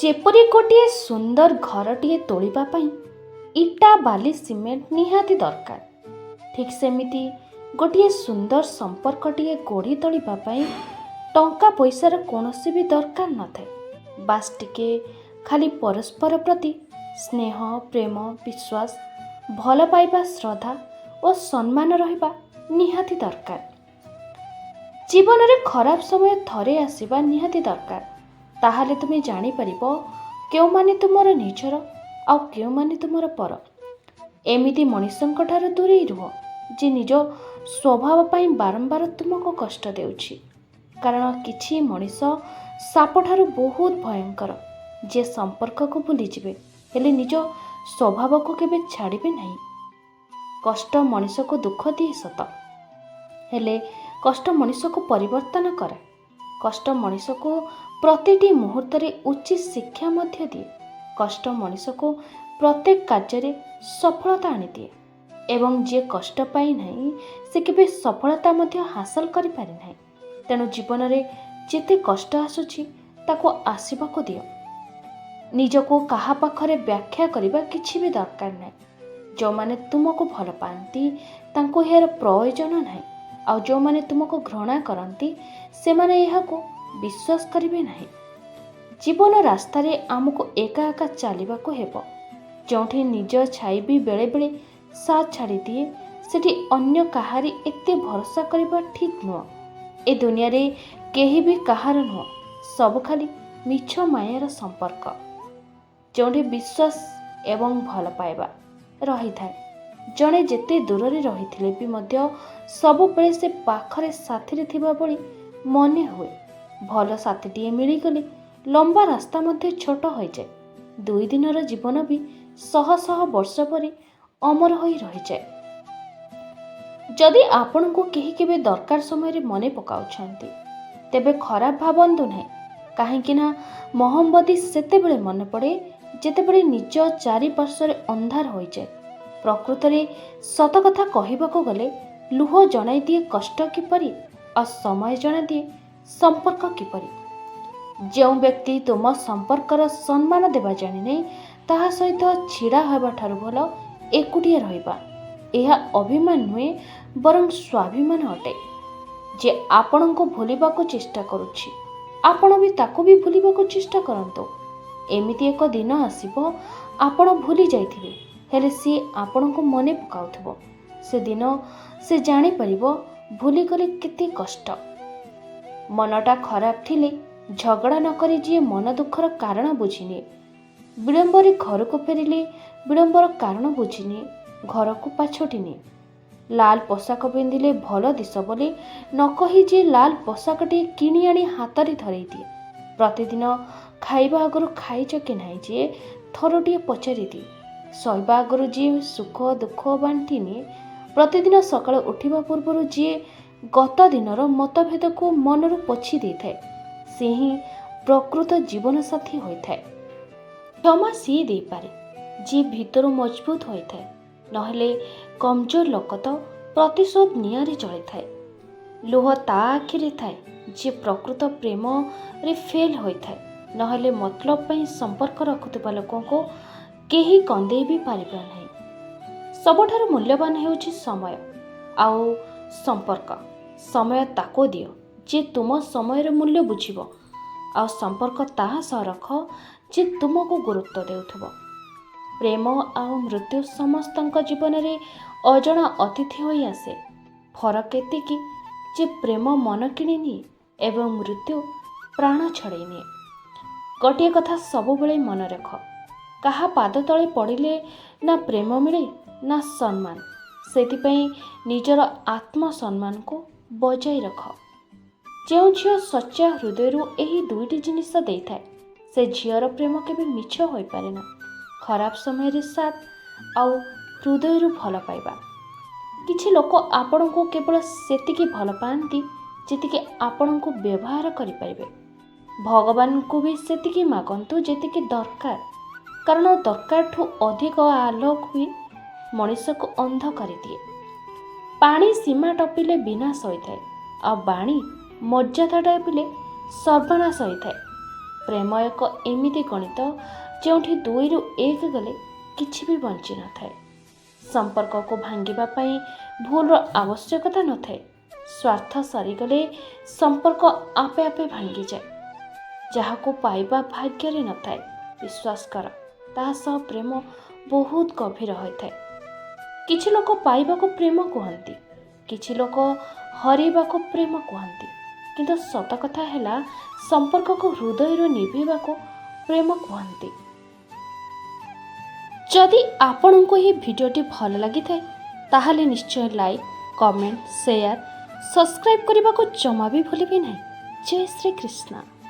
ଯେପରି ଗୋଟିଏ ସୁନ୍ଦର ଘରଟିଏ ତୋଳିବା ପାଇଁ ଇଟା, ବାଲି, ସିମେଣ୍ଟ ନିହାତି ଦରକାର, ଠିକ୍ ସେମିତି ଗୋଟିଏ ସୁନ୍ଦର ସମ୍ପର୍କଟିଏ ଗଢ଼ି ତୋଳିବା ପାଇଁ ଟଙ୍କା ପଇସାର କୌଣସି ବି ଦରକାର ନଥାଏ। ବାସ୍, ଟିକେ ଖାଲି ପରସ୍ପର ପ୍ରତି ସ୍ନେହ, ପ୍ରେମ, ବିଶ୍ୱାସ, ଭଲ ପାଇବା, ଶ୍ରଦ୍ଧା ଓ ସମ୍ମାନ ରହିବା ନିହାତି ଦରକାର। ଜୀବନରେ ଖରାପ ସମୟ ଥରେ ଆସିବା ନିହାତି ଦରକାର, ତାହେଲେ ତୁମେ ଜାଣିପାରିବ କେଉଁମାନେ ତୁମର ନିଜର ଆଉ କେଉଁମାନେ ତୁମର ପର। ଏମିତି ମଣିଷଙ୍କ ଠାରୁ ଦୂରେଇ ରୁହ ଯେ ନିଜ ସ୍ୱଭାବ ପାଇଁ ବାରମ୍ବାର ତୁମକୁ କଷ୍ଟ ଦେଉଛି, କାରଣ କିଛି ମଣିଷ ସାପଠାରୁ ବହୁତ ଭୟଙ୍କର, ଯିଏ ସମ୍ପର୍କକୁ ଭୁଲିଯିବେ ହେଲେ ନିଜ ସ୍ୱଭାବକୁ କେବେ ଛାଡ଼ିବେ ନାହିଁ। କଷ୍ଟ ମଣିଷକୁ ଦୁଃଖ ଦିଏ ସତ, ହେଲେ କଷ୍ଟ ମଣିଷକୁ ପରିବର୍ତ୍ତନ କରେ। କଷ୍ଟ ମଣିଷକୁ ପ୍ରତିଟି ମୁହୂର୍ତ୍ତରେ ଉଚିତ ଶିକ୍ଷା ମଧ୍ୟ ଦିଏ। କଷ୍ଟ ମଣିଷକୁ ପ୍ରତ୍ୟେକ କାର୍ଯ୍ୟରେ ସଫଳତା ଆଣିଦିଏ ଏବଂ ଯିଏ କଷ୍ଟ ପାଇନାହିଁ, ସେ କେବେ ସଫଳତା ମଧ୍ୟ ହାସଲ କରିପାରେ ନାହିଁ। ତେଣୁ ଜୀବନରେ ଯେତେ କଷ୍ଟ ଆସୁଛି, ତାକୁ ଆସିବାକୁ ଦିଅ। ନିଜକୁ କାହା ପାଖରେ ବ୍ୟାଖ୍ୟା କରିବା କିଛି ବି ଦରକାର ନାହିଁ। ଯେଉଁମାନେ ତୁମକୁ ଭଲ ପାଆନ୍ତି, ତାଙ୍କୁ ଏହାର ପ୍ରୟୋଜନ ନାହିଁ, ଆଉ ଯେଉଁମାନେ ତୁମକୁ ଘୃଣା କରନ୍ତି, ସେମାନେ ଏହାକୁ ବିଶ୍ୱାସ କରିବେ ନାହିଁ। ଜୀବନ ରାସ୍ତାରେ ଆମକୁ ଏକା ଏକା ଚାଲିବାକୁ ହେବ। ଯେଉଁଠି ନିଜ ଛାଇ ବି ବେଳେବେଳେ ସାଥ ଛାଡ଼ିଦିଏ, ସେଠି ଅନ୍ୟ କାହାରି ଏତେ ଭରସା କରିବା ଠିକ୍ ନୁହଁ। ଏ ଦୁନିଆରେ କେହି ବି କାହାର ନୁହଁ, ସବୁ ଖାଲି ମିଛ ମାୟାର ସମ୍ପର୍କ। ଯେଉଁଠି ବିଶ୍ୱାସ ଏବଂ ଭଲ ପାଇବା ରହିଥାଏ, ଜଣେ ଯେତେ ଦୂରରେ ରହିଥିଲେ ବି ମଧ୍ୟ ସବୁବେଳେ ସେ ପାଖରେ ସାଥିରେ ଥିବା ଭଳି ମନେ ହୁଏ। ଭଲ ସାଥିଟିଏ ମିଳିଗଲେ ଲମ୍ବା ରାସ୍ତା ମଧ୍ୟ ଛୋଟ ହୋଇଯାଏ। 2 ଦିନର ଜୀବନ ବି ଶହ ଶହ ବର୍ଷ ପରି ଅମର ହୋଇ ରହିଯାଏ। ଯଦି ଆପଣଙ୍କୁ କେହି କେବେ ଦରକାର ସମୟରେ ମନେ ପକାଉଛନ୍ତି, ତେବେ ଖରାପ ଭାବନ୍ତୁ ନାହିଁ, କାହିଁକି ନା ମହମବତୀ ସେତେବେଳେ ମନେ ପଡ଼େ ଯେତେବେଳେ ନିଜ ଚାରିପାର୍ଶ୍ୱରେ ଅନ୍ଧାର ହୋଇଯାଏ। ପ୍ରକୃତରେ ସତ କଥା କହିବାକୁ ଗଲେ, ଲୁହ ଜଣାଇ ଦିଏ କଷ୍ଟ କିପରି ଆଉ ସମୟ ଜଣାଦିଏ ସମ୍ପର୍କ କିପରି। ଯେଉଁ ବ୍ୟକ୍ତି ତୁମ ସମ୍ପର୍କର ସମ୍ମାନ ଦେବା ଜାଣିନାହିଁ, ତାହା ସହିତ ଛିଡ଼ା ହେବା ଠାରୁ ଭଲ ଏକୁଟିଆ ରହିବା। ଏହା ଅଭିମାନ ନୁହେଁ, ବରଂ ସ୍ୱାଭିମାନ ଅଟେ। ଯେ ଆପଣଙ୍କୁ ଭୁଲିବାକୁ ଚେଷ୍ଟା କରୁଛି, ଆପଣ ବି ତାକୁ ବି ଭୁଲିବାକୁ ଚେଷ୍ଟା କରନ୍ତୁ। ଏମିତି ଏକ ଦିନ ଆସିବ, ଆପଣ ଭୁଲି ଯାଇଥିବେ, ହେଲେ ସିଏ ଆପଣଙ୍କୁ ମନେ ପକାଉଥିବ। ସେଦିନ ସେ ଜାଣିପାରିବ ଭୁଲିଗଲେ କେତେ କଷ୍ଟ। ମନଟା ଖରାପ ଥିଲେ ଝଗଡ଼ା ନ କରି ଯିଏ ମନ ଦୁଃଖର କାରଣ ବୁଝିନିଏ, ବିଳମ୍ବରେ ଘରକୁ ଫେରିଲେ ବିଳମ୍ବର କାରଣ ବୁଝିନିଏ, ଘରକୁ ପାଛୋଟି ନିଏ, ଲାଲ ପୋଷାକ ପିନ୍ଧିଲେ ଭଲ ଦିଶ ବୋଲି ନ କହି ଯିଏ ଲାଲ ପୋଷାକଟିଏ କିଣି ଆଣି ହାତରେ ଧରେଇ ଦିଏ, ପ୍ରତିଦିନ ଖାଇବା ଆଗରୁ ଖାଇଛ କି ନାହିଁ ଯିଏ ଥରଟିଏ ପଚାରି ଦିଏ, ଶୋଇବା ଆଗରୁ ଯିଏ ସୁଖ ଦୁଃଖ ବାଣ୍ଟି ନିଏ, ପ୍ରତିଦିନ ସକାଳୁ ଉଠିବା ପୂର୍ବରୁ ଯିଏ ଗତ ଦିନର ମତଭେଦକୁ ମନରୁ ପୋଛି ଦେଇଥାଏ, ସେ ହିଁ ପ୍ରକୃତ ଜୀବନସାଥୀ ହୋଇଥାଏ। କ୍ଷମା ସିଏ ଦେଇପାରେ ଯିଏ ଭିତରୁ ମଜବୁତ ହୋଇଥାଏ, ନହେଲେ କମଜୋର ଲୋକ ତ ପ୍ରତିଶୋଧ ନିଆଁରେ ଜଳିଥାଏ। ଲୁହ ତା ଆଖିରେ ଥାଏ ଯିଏ ପ୍ରକୃତ ପ୍ରେମରେ ଫେଲ୍ ହୋଇଥାଏ, ନହେଲେ ମତଲବ ପାଇଁ ସମ୍ପର୍କ ରଖୁଥିବା ଲୋକଙ୍କୁ କେହି କନ୍ଦେଇ ବି ପାରିବ ନାହିଁ। ସବୁଠାରୁ ମୂଲ୍ୟବାନ ହେଉଛି ସମୟ ଆଉ ସମ୍ପର୍କ। ସମୟ ତାକୁ ଦିଅ ଯିଏ ତୁମ ସମୟର ମୂଲ୍ୟ ବୁଝିବ, ଆଉ ସମ୍ପର୍କ ତାହା ସହ ରଖ ଯେ ତୁମକୁ ଗୁରୁତ୍ୱ ଦେଉଥିବ। ପ୍ରେମ ଆଉ ମୃତ୍ୟୁ ସମସ୍ତଙ୍କ ଜୀବନରେ ଅଜଣା ଅତିଥି ହୋଇ ଆସେ। ଫରକ ଏତିକି ଯେ ପ୍ରେମ ମନ କିଣି ନିଏ ଏବଂ ମୃତ୍ୟୁ ପ୍ରାଣ ଛଡ଼େଇ ନିଏ। ଗୋଟିଏ କଥା ସବୁବେଳେ ମନେ ରଖ, କାହା ପାଦ ତଳେ ପଡ଼ିଲେ ନା ପ୍ରେମ ମିଳେ ନା ସମ୍ମାନ। ସେଥିପାଇଁ ନିଜର ଆତ୍ମସମ୍ମାନକୁ ବଜାୟ ରଖ। ଯେଉଁ ଝିଅ ସଚ୍ଚା ହୃଦୟରୁ ଏହି ଦୁଇଟି ଜିନିଷ ଦେଇଥାଏ, ସେ ଝିଅର ପ୍ରେମ କେବେ ମିଛ ହୋଇପାରେ ନା। ଖରାପ ସମୟରେ ସାଥ୍ ଆଉ ହୃଦୟରୁ ଭଲ ପାଇବା। କିଛି ଲୋକ ଆପଣଙ୍କୁ କେବଳ ସେତିକି ଭଲ ପାଆନ୍ତି ଯେତିକି ଆପଣଙ୍କୁ ବ୍ୟବହାର କରିପାରିବେ। ଭଗବାନଙ୍କୁ ବି ସେତିକି ମାଗନ୍ତୁ ଯେତିକି ଦରକାର, କାରଣ ଦରକାରଠୁ ଅଧିକ ଆଲୋକ ବି ମଣିଷକୁ ଅନ୍ଧ କରିଦିଏ। ପାଣି ସୀମା ଟପିଲେ ବିନାଶ ହୋଇଥାଏ, ଆଉ ବାଣୀ ମର୍ଯ୍ୟାଦା ଟପିଲେ ସର୍ବନାଶ ହୋଇଥାଏ। ପ୍ରେମ ଏକ ଏମିତି ଗଣିତ ଯେଉଁଠି ଦୁଇରୁ ଏକ ଗଲେ କିଛି ବି ବଞ୍ଚି ନଥାଏ। ସମ୍ପର୍କକୁ ଭାଙ୍ଗିବା ପାଇଁ ଭୁଲର ଆବଶ୍ୟକତା ନଥାଏ। ସ୍ୱାର୍ଥ ସରିଗଲେ ସମ୍ପର୍କ ଆପେ ଆପେ ଭାଙ୍ଗିଯାଏ। ଯାହାକୁ ପାଇବା ଭାଗ୍ୟରେ ନଥାଏ, ବିଶ୍ୱାସ କର, ତା ସହ ପ୍ରେମ ବହୁତ ଗଭୀର ହୋଇଥାଏ। କିଛି ଲୋକ ପାଇବାକୁ ପ୍ରେମ କୁହନ୍ତି, କିଛି ଲୋକ ହରେଇବାକୁ ପ୍ରେମ କୁହନ୍ତି, କିନ୍ତୁ ସତ କଥା ହେଲା ସମ୍ପର୍କକୁ ହୃଦୟରୁ ନିଭେଇବାକୁ ପ୍ରେମ କୁହନ୍ତି। ଯଦି ଆପଣଙ୍କୁ ଏହି ଭିଡ଼ିଓଟି ଭଲ ଲାଗିଥାଏ, ତାହେଲେ ନିଶ୍ଚୟ ଲାଇକ୍, କମେଣ୍ଟ, ସେୟାର, ସବସ୍କ୍ରାଇବ୍ କରିବାକୁ ଜମା ବି ଭୁଲିବେ ନାହିଁ। ଜୟ ଶ୍ରୀ କୃଷ୍ଣ।